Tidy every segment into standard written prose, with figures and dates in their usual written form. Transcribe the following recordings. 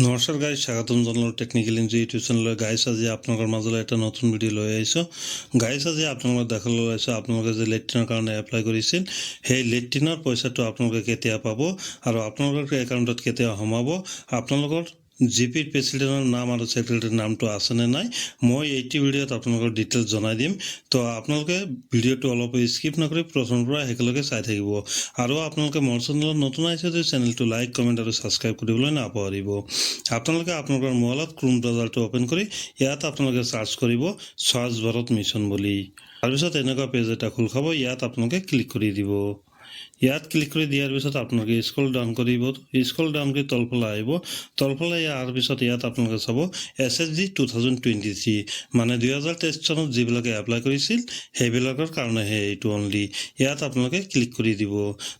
নমস্কাৰ গাইজ, স্বাগতম জনালোঁ টেকনিকেল ইঞ্জি ইউটিউব চেনেললৈ। গাইজ, আজি আপোনালোকৰ মাজলৈ এটা নতুন ভিডিঅ' লৈ আহিছোঁ। গাইজ, আজি আপোনালোকক দেখাবলৈ ওলাইছোঁ, আপোনালোকে যে লেট্ৰিনৰ কাৰণে এপ্লাই কৰিছিল, সেই লেট্ৰিনৰ পইচাটো আপোনালোকে কেতিয়া পাব আৰু আপোনালোকৰ একাউণ্টত কেতিয়া সোমাব, আপোনালোকৰ জি পিৰ প্ৰেচিডেণ্টৰ নাম আৰু ছেক্ৰেটাৰীৰ নামটো আছেনে নাই, মই এইটো ভিডিঅ'ত আপোনালোকৰ ডিটেইলছ জনাই দিম। তো আপোনালোকে ভিডিঅ'টো অলপ স্কিপ নকৰি প্ৰথমৰ পৰা শেষলৈকে চাই থাকিব আৰু আপোনালোকে মোৰ চেনেলত নতুন আহিছে যদি চেনেলটো লাইক, কমেণ্ট আৰু ছাবস্ক্ৰাইব কৰিবলৈ নাপাহৰিব। আপোনালোকে আপোনালোকৰ মোবাইলত ক্ৰোম ব্ৰাউজাৰটো অ'পেন কৰি ইয়াত আপোনালোকে চাৰ্চ কৰিব স্বচ্ছ ভাৰত মিছন বুলি। তাৰপিছত এনেকুৱা পেজ এটা খোল খাব। ইয়াত আপোনালোকে ক্লিক কৰি দিব। ইয়াত ক্লিক কৰি দিয়াৰ পিছত আপোনালোকে স্ক্ৰল ডাউন কৰিব। স্ক্ৰল ডাউন কৰি তলফালে আহিব। তলফালে অহাৰ পিছত ইয়াত আপোনালোকে চাব SHG 2023, মানে 2023 চনত যিবিলাকে এপ্লাই কৰিছিল, সেইবিলাকৰ কাৰণেহে এইটো অনলি। ইয়াত আপোনালোকে ক্লিক কৰি দিব।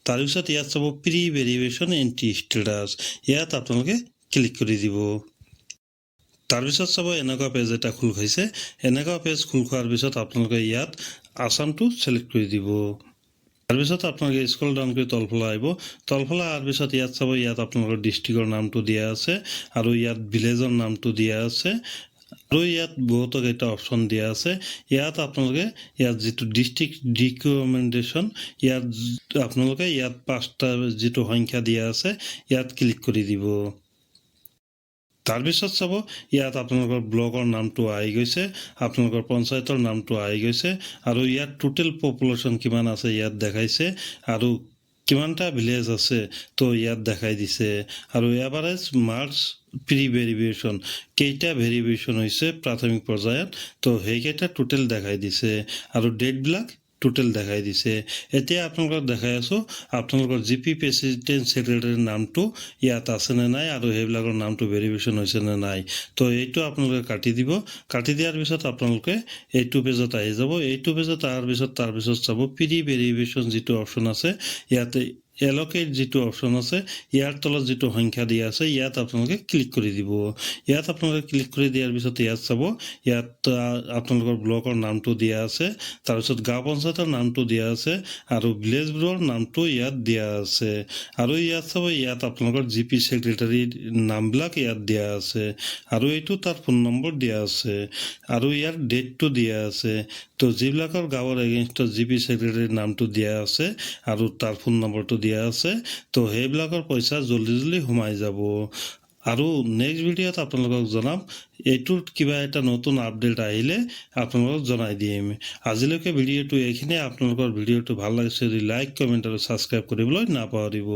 তাৰপিছত ইয়াত চাব প্ৰি ভেৰিফিকেশ্যন এণ্ট্ৰি ষ্টেটাছ। ইয়াত আপোনালোকে ক্লিক কৰি দিব। তাৰপিছত চাব এনেকুৱা পেজ এটা খোল খাইছে। এনেকুৱা পেজ খোল খোৱাৰ পিছত আপোনালোকে ইয়াত আছামটো ছিলেক্ট কৰি দিব। তাৰপিছত আপোনালোকে স্ক্ৰল ডাউন কৰি তলফালে আহিব। তলফালে অহাৰ পিছত ইয়াত চাব, ইয়াত আপোনালোকৰ ডিষ্ট্ৰিক্টৰ নামটো দিয়া আছে আৰু ইয়াত ভিলেজৰ নামটো দিয়া আছে আৰু ইয়াত বহুতো কেইটা অপশ্যন দিয়া আছে। ইয়াত আপোনালোকে ইয়াত যিটো ডিষ্ট্ৰিক্ট ৰিকমেণ্ডেশ্যন, ইয়াত আপোনালোকে ইয়াত পাঁচটা যিটো সংখ্যা দিয়া আছে, ইয়াত ক্লিক কৰি দিব। তাৰপিছত চাব ইয়াত আপোনালোকৰ ব্লকৰ নামটো আহি গৈছে, আপোনালোকৰ পঞ্চায়তৰ নামটো আহি গৈছে আৰু ইয়াত টোটেল পপুলেশ্যন কিমান আছে ইয়াত দেখাইছে আৰু কিমানটা ভিলেজ আছে তো ইয়াত দেখাই দিছে আৰু এভাৰেজ মাৰ্কছ প্ৰি ভেৰিফিকেশ্যন, কেইটা ভেৰিফিকেশ্যন হৈছে প্ৰাথমিক পৰ্যায়ত, তো সেইকেইটা টোটেল দেখাই দিছে আৰু ডেটবিলাক টোটেল দেখাই দিছে। এতিয়া আপোনালোকক দেখাই আছোঁ, আপোনালোকৰ জি পি প্ৰেচিডেণ্ট, ছেক্ৰেটাৰীৰ নামটো ইয়াত আছেনে নাই আৰু সেইবিলাকৰ নামটো ভেৰিফিকেশ্যন হৈছে নে নাই। তো এইটো আপোনালোকে কাটি দিব। কাটি দিয়াৰ পিছত আপোনালোকে এইটো পেজত আহি যাব। এইটো পেজত অহাৰ পিছত তাৰপিছত চাব প্ৰি ভেৰিফিকেশ্যন যিটো অপশ্যন আছে, ইয়াতে এলকেট যিটো অপশ্যন আছে, ইয়াৰ তলত যিটো সংখ্যা দিয়া আছে, ইয়াত আপোনালোকে ক্লিক কৰি দিব। ইয়াত আপোনালোকে ক্লিক কৰি দিয়াৰ পিছত ইয়াত চাব, ইয়াত আপোনালোকৰ ব্লকৰ নামটো দিয়া আছে, তাৰপিছত গাঁও পঞ্চায়তৰ নামটো দিয়া আছে আৰু ভিলেজবোৰৰ নামটো ইয়াত দিয়া আছে। আৰু ইয়াত চাব, ইয়াত আপোনালোকৰ জি পি ছেক্ৰেটাৰীৰ নামবিলাক ইয়াত দিয়া আছে আৰু এইটো তাৰ ফোন নম্বৰ দিয়া আছে আৰু ইয়াৰ ডেটটো দিয়া আছে। তো যিবিলাকৰ গাঁৱৰ এগেইনষ্টত জি পি ছেক্ৰেটাৰীৰ নামটো দিয়া আছে আৰু তাৰ ফোন নম্বৰটো দিয়া আছে, তো সেইবিলাকৰ পইচা জল্দি জল্দি সোমাই যাব। আৰু নেক্সট ভিডিঅ'ত আপোনালোকক জনাম, এইটোত কিবা এটা নতুন আপডেট আহিলে আপোনালোকক জনাই দিম। আজিলৈকে ভিডিঅ'টো এইখিনিয়ে। আপোনালোকৰ ভিডিঅ'টো ভাল লাগিছে যদি লাইক, কমেণ্ট আৰু ছাবস্ক্ৰাইব কৰিবলৈ নাপাহৰিব।